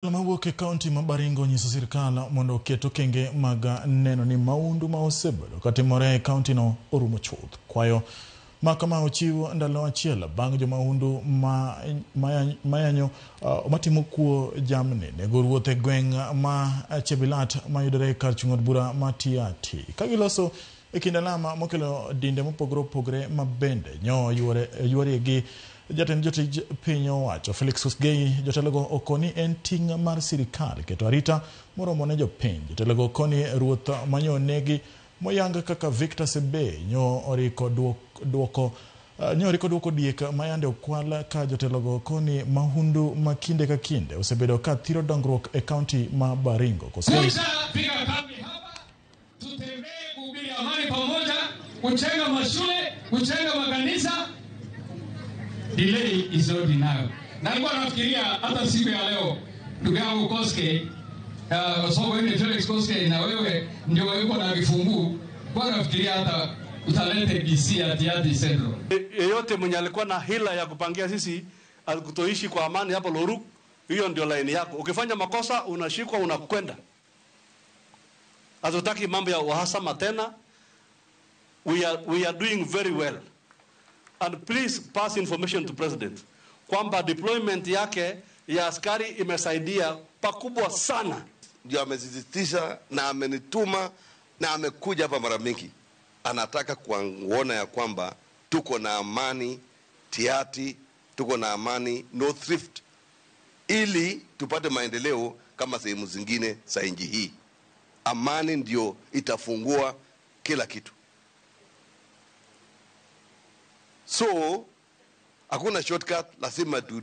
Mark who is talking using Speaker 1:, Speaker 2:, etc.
Speaker 1: Mawuok e kaunti ma Baringo onyiso sirkal mondo oket okenge mag neno ni maundu ma osebedo katimore e kaunti no orumo chuth. Kwayo ma kama ochiw ndalo achiel bang' jomaundu mayanyo matimo kuo jamni nego ruoth e gweng' ma Chebilat mayudore kar chung' od bura ma Tiaty. Ka giloso e kind alama mokelo dinde mopogore opogore ma bende nyo yuorie gi jatend jotij piny owacho Felix Kosgei. Jotelogo okoni en ting' mar sirikal keto arita moromo ne jopiny. Jotelogo okoni ruoth manyo negi moyang kaka Victor Sebei nyo oriko duoko nyo oriko duoko diek mayande okwal ka jotelogo okoni mahundu ma kinde ka kinde osebedo ka thiro dongruok e kaunti ma Baringo. Kosgei
Speaker 2: piga kambi hapa, tutembee kuhubiri amani pamoja, kujenga mashule, kujenga makanisa. Delay is not denial. Na nilikuwa nafikiria hata siku ya leo ndugu yangu Koskei, Sokoine Felix Koskei, na wewe ndio yuko na vifunguu, kwa nafikiria hata utalete DC ya Tiaty Central.
Speaker 3: Yeyote mwenye alikuwa na hila ya kupangia sisi kutoishi kwa amani hapo Loruk, hiyo ndio laini yako. Ukifanya makosa unashikwa, unakwenda. Hatutaki mambo ya uhasama tena. We are doing very well. And please pass information to President kwamba deployment yake ya askari imesaidia pakubwa sana.
Speaker 4: Ndio amesisitiza na amenituma na amekuja hapa mara mingi, anataka kuona ya kwamba tuko na amani Tiaty, tuko na amani North Rift, ili tupate maendeleo kama sehemu zingine za nchi hii. Amani ndio itafungua kila kitu. So hakuna shortcut, lazima tu